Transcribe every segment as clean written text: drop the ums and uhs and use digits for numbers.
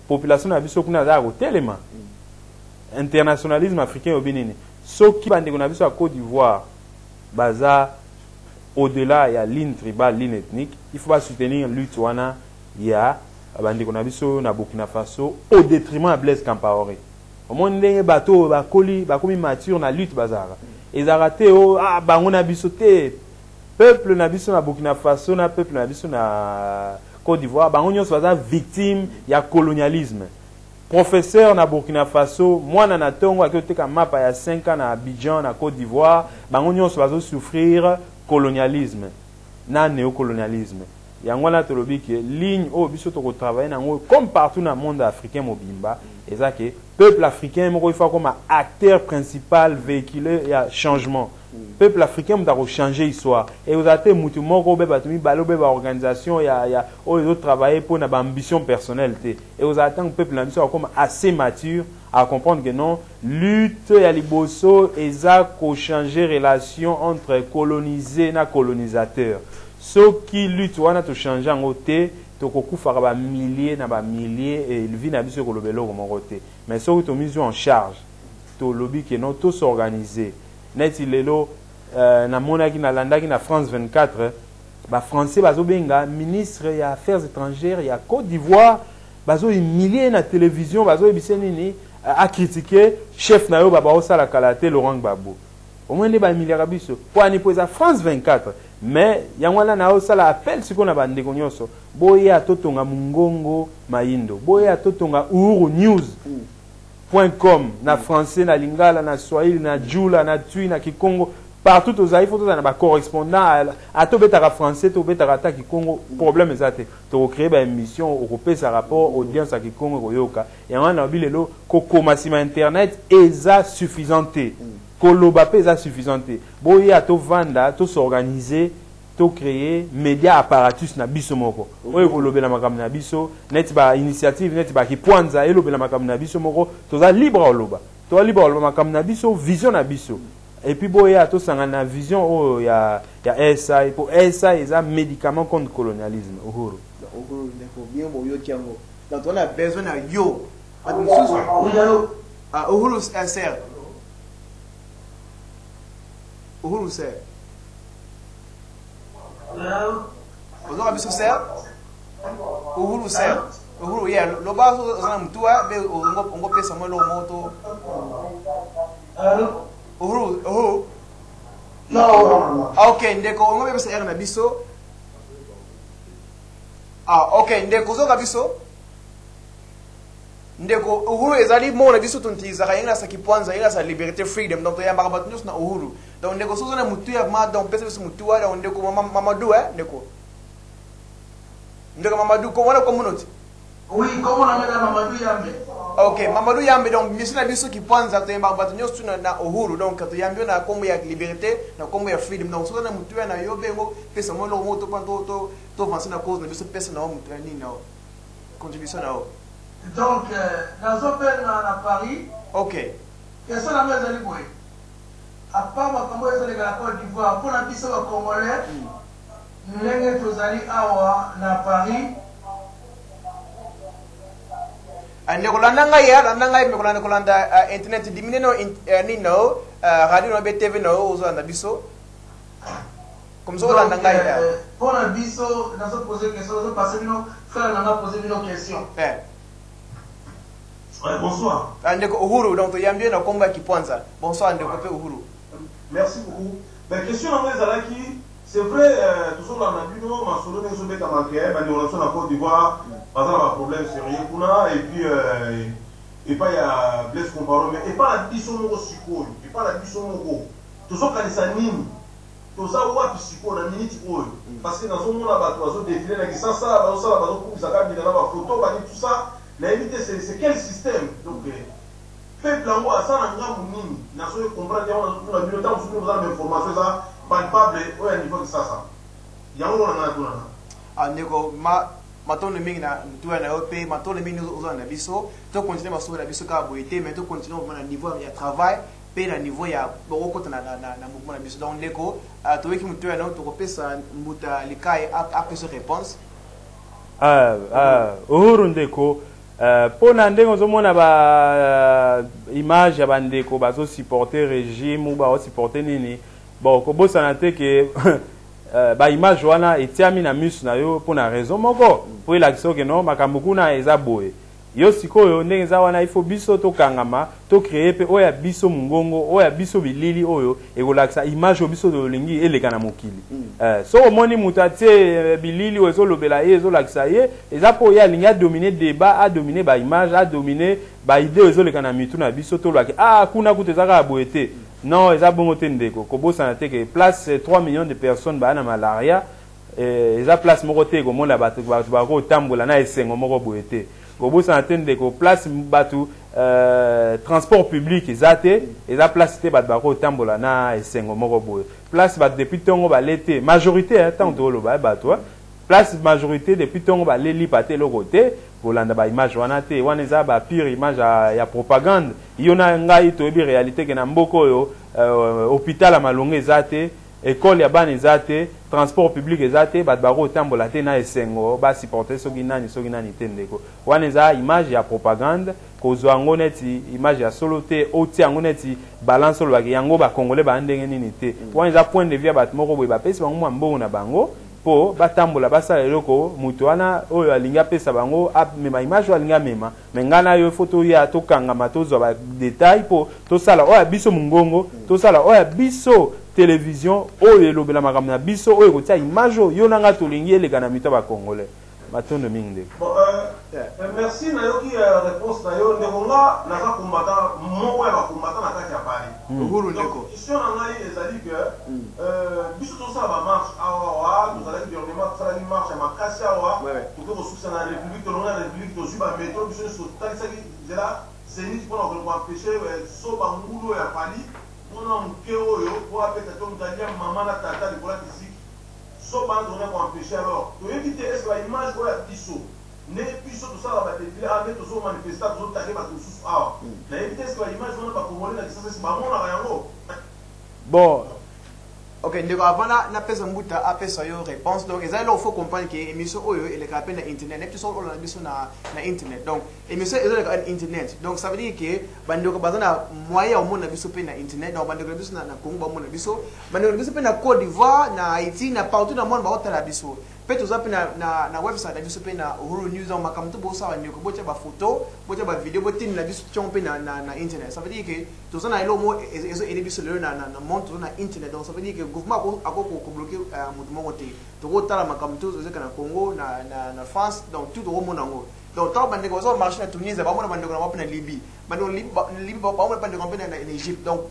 Population na biso kuna aza ya kotelema. Internationalisme africain elobi nini? Soki bandeko na biso ya Cote d'Ivoire baza au-delà ya ligne tribale, ligne ethnique, il faut ba soutenir lutte wana ya bandeko na biso na Burkina Faso au detriment ya Blaise Compaoré. Omoni ndenge bato oyo bakoli, bakomi mature na lutte bazalaka. Ezalaka te oh, ah, bango na biso te. Peuple na biso na Burkina Faso na peuple na biso na Cote d'Ivoire, bango nyonso baza victime ya colonialisme. Professeur na Burkina Faso, mwana na tongo ake oteka mapa ya 5 ans na Abidjan na Cote d'Ivoire, bango nyonso bazo souffrir colonialisme na neocolonialisme. Yango wana tolobi ke ligne oyo biso toko travailler na yango comme partout na monde africain mobimba eza ke peuple africain moko il faut akoma acteur principal véhicule ya changement. Peuple africain moto ako changer histoire. Ekozala te mutu moko obe bato mibale obe ba organisation ya, ya oyo ezo travailler mpo na ba ambition personnelle te. Ekozala ntango peuple na biso akoma assez mature à comprendre que non, lutte ya liboso eza ko changer relation entre colonisé na colonisateur. Soki lutte wana to changer yango te, tokokufaka ba milliers na ba milliers et vie na biso ekoloba eloko moko te. Mais soki tomizwi en charge, tolobi que non, to s'organiser. Neti lelo namonaki, nalandaki na France 24, ba français bazobenga ministre ya affaires étrangères ya Côte d'Ivoire, bazo humilier ye na télévision, bazoyebisa ye nini, a critiquer chef na yo ba baosala kala te Laurent Gbagbo. Au moins nde ba humiliaka biso. Po ani po eza France 24. Mais yango wana na osala appel sikoyo na ba ndeko nyonso, boya totonga Mungongo Mayindo, boya totonga Uhuru News point com na français, na lingala, na swahili, na jula, na twi, na kikongo, partout tozali faut tozala na ba correspondant. Ata obetaka français to obetaka ata kikongo, problème eza te. Tokocréer ba émission, okopesa rapport, audience ya kikongo ekoyoka. Yango wana nalobi lelo kokoma nsima internet eza suffisant te, koloba mpe eza suffisant te. Boya tovanda, tos'organiser, tocréer média apparatus na biso moko oyo ekolobela makambo na biso, neti ba initiative neti ba Kipwanza elobela makambo na biso moko. Toza libre oloba, toza libre oloba makambo na biso, vision na biso. Et puis boya tosangana na vision oyo ya SI, po SI eza médicament contre colonialisme. Uhuru. Uhuru ndeko, bien boyoki yango. Donc on a besoin na yo. Bato mosusu. Oui, allô? Ah, Uhuru SR. Uhuru SR. Ozoka biso ser? Uhuru ser. Uhuru yeah, loba oza na mutuwa be ongopesa mwa eloko moko to. Allô? Uhuru, Uhuru. Non. Ah, ok, ndeko ongopesa R na biso. Ah, ok, ndeko ozoka biso. Ndeko Uhuru ezali moko na biso tontizaka yenga sa Kipwanza, yenga sa liberté freedom, donc toyambaka bato nyonso na Uhuru. Donc ndeko sozo na mutu ya ma, donc pesa biso mutu wa, donc ndeko Mamadou, eh ndeko. Ndeko Mamadou, ko wana kombo noti? Oui, kombo na nga Mamadou Yambe. Ok, Mamadou Yambe, donc mission na biso Kipwanza toyambaka bato nyonso na Uhuru, donc toyambi na kombo ya liberté, na kombo ya freedom. Donc sozo na mutu ya na yo bengo pesa mo eloko moko to pa to to to avancer na cause na biso, pesa na yo mutu ya nini na yo. Contribution na yo. Donc nazobenga na Paris. Ok. Question na nga ezali boye. À part makambo oyo ezoleka na Côte d'Ivoire, mpo na biso ba Congolais, ndenge tozali awa na Paris, Ah, ndeko landa ngai ya landa ngai ndeko landa kolanda internet diminue no nini na yo radio na yo be TV na yo ozolanda biso comme ça olanda ngai. Mpo na biso nazo poser question, nazo passer bino frère na nga poser bino question. Ouais, bonsoir. Ah, ndeko Uhuru, donc toyambi yo na kombo ya Kipwanza. Bonsoir ndeko pe Uhuru. Merci beaucoup. Ben question na ngai ezalaki, c'est vrai, tozolanda bino masolo ndenge ezobetama ke bandeko na biso na Côte d'Ivoire baza na ba problème sérieux kuna, et puis epai ya Blaise Compaoré, mais epai na biso moko sikoyo, epai na biso moko tozokanisa nini, toza wapi sikoyo na minute oyo? Parce que nazomona bato bazodéfiler na Kisasa, bazosala, bazokumisa Kabila na bafoto bani, tout ça, nayebi te c'est quel système. Donc peuple yango aza na ngambu nini? Nazoki comprendre yango, nazotuna bino ntango mosusu bino boza na bainformation eza palpable oyo ya niveau ya Kisasa. Yango wana ngai natuna na Ah, ndeko ma matondo mingi na mutuya na yo mpe matondo mingi ozala na biso. Tocontinue masolo na biso kaka boye te, mais tocontinue vraiment na niveau ya travail mpe na niveau ya bokokota na mouvement na biso. Donc ndeko, toyoki mutuya na yo, tokopesa mbuta likai apesa réponse. Ah, ah, Uhuru ndeko. Mpo na ndenge ozomona ba image ya bandeko bazosupporte régime ou bazosupporte nini, bon, kobosana te ke baimage wana etiami na miso na yo mpo na raison moko, mpo elakisa oke non, makambo kuna eza boye. Yo sikoyo, ndenge eza wana, il faut biso tokangama, tocréer mpe oyo ya biso mongongo, oyo ya biso bilili oyo ekolakisa image oyo biso tolingi eleka na mokili. Soki omoni moto atie bilili oyo ezolobela ye, ezolakisa ye, eza mpo ye alingi adomine débat, adomine baimage, adomine baidée oyo ezoleka na mitu na biso. Tolobaki: "Ah, kuna kutu eza kaka boye te." Non, eza bongo te, ndeko. Kobosana te ke place 3 millions de personnes baya na malaria, eza place moko te komona bato bakotambola na esengo moko boye te. Kobosana te, ndeko, place bato transport public eza te, eza place te bato bakotambola na esengo moko boye. Place bato depuis ntongo bale te, majorité, ntango toloba bato, place majorité depuis ntongo balelipa te, eloko te. Kolanda baimage wana te, wana eza bapure image ya propagande. Yo na ngai toyebi réalité ke na mboka oyo, hôpital ya malongo eza te, ekole ya bana eza te, transport public eza te, bato bakotambola te na esengo, basupporte soki nani, soki nani te. Ndeko, wana eza image ya propagande. Kozwa yango neti image ya solo te, otia yango neti balance, olobaki yango bakongole baa ndenge nini te. Wana eza point de vue ya bato moko boye, bapesi bango mwa mbongo na bango mpo batambola, basala eloko. Moto wana oyo alingi apesa bango, amema image oyo alingi amema. Me ngai na yo, fo toya, tokangama, tozwa badetail mpo tosala oyo ya biso mongongo, tosala oyo ya biso télévision oyo elobela makambo na biso, oyo ekotia image oyo yo na ngai tolingi eleka na mito ya bacongolais. Matondo mingi, ndeko. Bon, merci, nayoki réponse na yo, ndeko. Nga naza combattant, moko ya bacombattant na kati ya Paris. Uhuru, ndeko. Question na ngai ezali ke biso tozosala bamarche awa. Tozalaki dernièrement, tosalaki marche ya makasi awa, toke kosukisa na République, tolongi na République, tozwi bametro. Biso nyonso totalisaki nzela Zénith mpona kokende koempêche so bangulu oyo ya Fally, mwana moke oyo po abeta to moto alia mama na tata likolo ya fisike. So bana tokona koempêche. Alors toyebi te, est ce baimage oyo ya biso, ndenge biso tosalaka badéfilé awa, nde tozomanifesta, tozotake bato mosusu awa, nayebi te, est ce baimage wana bakongolais na Kinshasa esi bamonaka yango? Bon. Ok, ndeko, avant na napesa mbuta apesa yo réponse, donc eza eloko faut comprendre ke émission oyo elekaka mpe na internet. Nayebi te soki olanda biso na internet. Donc émission ezoleka na internet, donc ça veut dire ke bandeko baza na moyen ya komona biso mpe na internet. Donc bandeko na biso na Congo bamona biso, bandeko na biso mpe na Côte d'Ivoire, na Haïti, na partout na monde baotala biso mpe. Toza mpe na website na biso mpe na Uhuru News. Donc makambo to bosala, bandeko, botia bafoto, botia bavideo, botindela biso tiongo mpe na internet. Ça veut dire ke toza na eloko moko ezoaider biso lelo na monde, toza na internet. Donc ça veut dire que gouvernement ako kobloquer moto moko te. Tokotala makambo to ezoleka na Congo, na France, donc tout tokomona yango. Donc ntango bandeko baza bamarché na Tunisie, bamona bandeko na bango mpe na Libye, bandeko na Libye bamona bandeko mpe na Égypte. Donc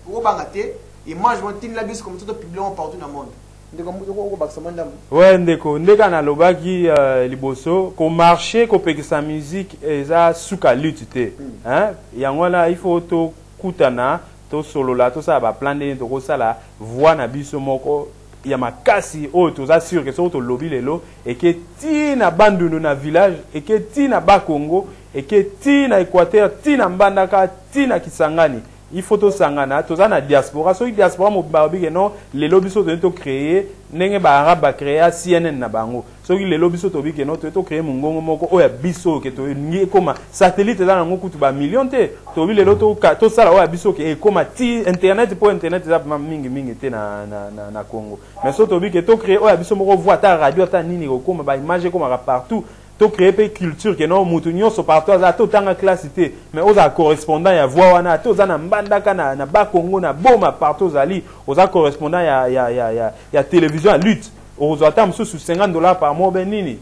okobanga te, image wana tindela biso comme ça topublie yango partout na monde. Ndeko, okobakisa mwa ndambo. We ndeko, ndenge nalobaki liboso, komarche kopekisa musique eza suka lutte te, hein? Yango wana il faut tokutana, tosolola, tosala baplan ndenge tokosala voix na biso moko ya makasi oyo toza sûr ke soki tolobi lelo, eke ti na Bandundu, na village, eke ti na Bakongo, eke ti na Équateur, ti na Mbandaka, ti na Kisangani. Il faut tosangana, toza na diaspora. Soki diaspora mobimba balobi ke non, lelo biso toyei tocréer ndenge baarabe bacréa CNN na bango, soki lelo biso tobi ke non, toyei tocréer mongongo moko oyo ya biso oyo ke tolingi ekóma satellite, eza nango kutu bamillion te, tobi lelo tosala oyo ya biso ke ekóma ti internet, mpo internet eza mingi mingi te na Congo. Mais so tobi ke tocréer oyo ya biso moko voix, ata radio, ata nini, ekokóma, baimage ekómaka partout. Tocréer mpe culture ke non, motu nyonso partout aza, ata otanga classe te, mais ozala correspondant ya voix wana, ata oza na Mbandaka, na Bakongo, na Boma, partout ozali, oza correspondant ya télévision ya lutte. Okozwa ata mosusu 50 $ par mois be nini,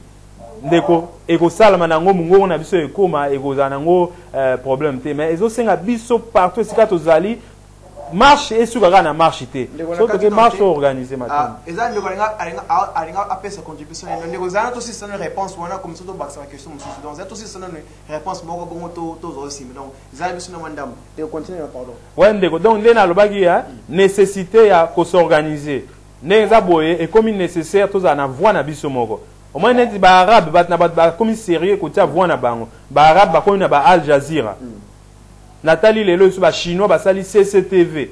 ndeko, ekosalama nango. Mongongo na biso ekóma, ekozala nango problème te. Mais ezosenga biso partout esika tozali, marche esuka kaka na marche te. So toke marche organise. Matin eza ndeko alinga apesa contribution na ndeko. Ezala tosisa nano réponse wana, comme ça tobakisa baquestion mosusu. Donc ezala tosisa nano réponse moko bongo, tozwa nsima. Donc ezala biso na mwa ndambo. Ndeko, continue na, pardon. Ouais, ndeko, donc nde nalobaki ya nécessité ya kos'organiser. Ndenge eza boye, ekomi nécessaire tozala na voix na biso moko. Omoni neti baarabe, bato na bato bakomi sérieux kotia voix na bango. Baarabe bakomi na ba Al Jazeera. Natali lelo lisusu bachinois basali CCTV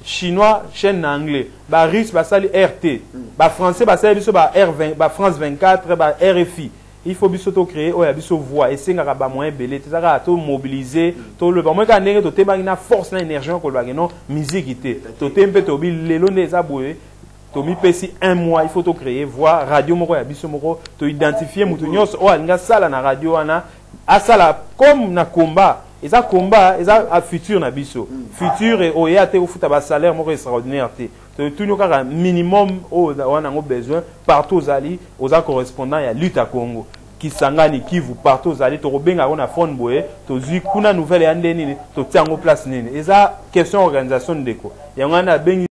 chinois, chaîne na anglais. Barusse basali RT. Bafrançais basali biso ba R20, ba France 24, ba RFI. Il faut biso tocréer oyo ya biso voix. Esengaka bamoyen ebele te, eza kaka tomobilize, toloba moi kaka ndenge totemaki na force na énergie wana kolobaki non, musique te. Totemi mpe tobi lelo nde eza boye, tomipesi un mois, il faut tocréer voix radio moko ya biso moko, toidentifie motu nyonso oyo alingi asala na radio wana, asala comme na combat. Eza combat, eza a futur na biso, futur oya te kofuta basalaire moko extraordinaire te. Totuni kaka minimum oyo wana yango besoin. Partout ozali, oza correspondant ya lutte ya Congo, Kisangani, Kivu, partout ozali, tokobenga yango na phone boye, tozwi kuna nouvelle ya nde nini, totia yango place nini. Eza question organisation, ndeko. Yango wana abengi.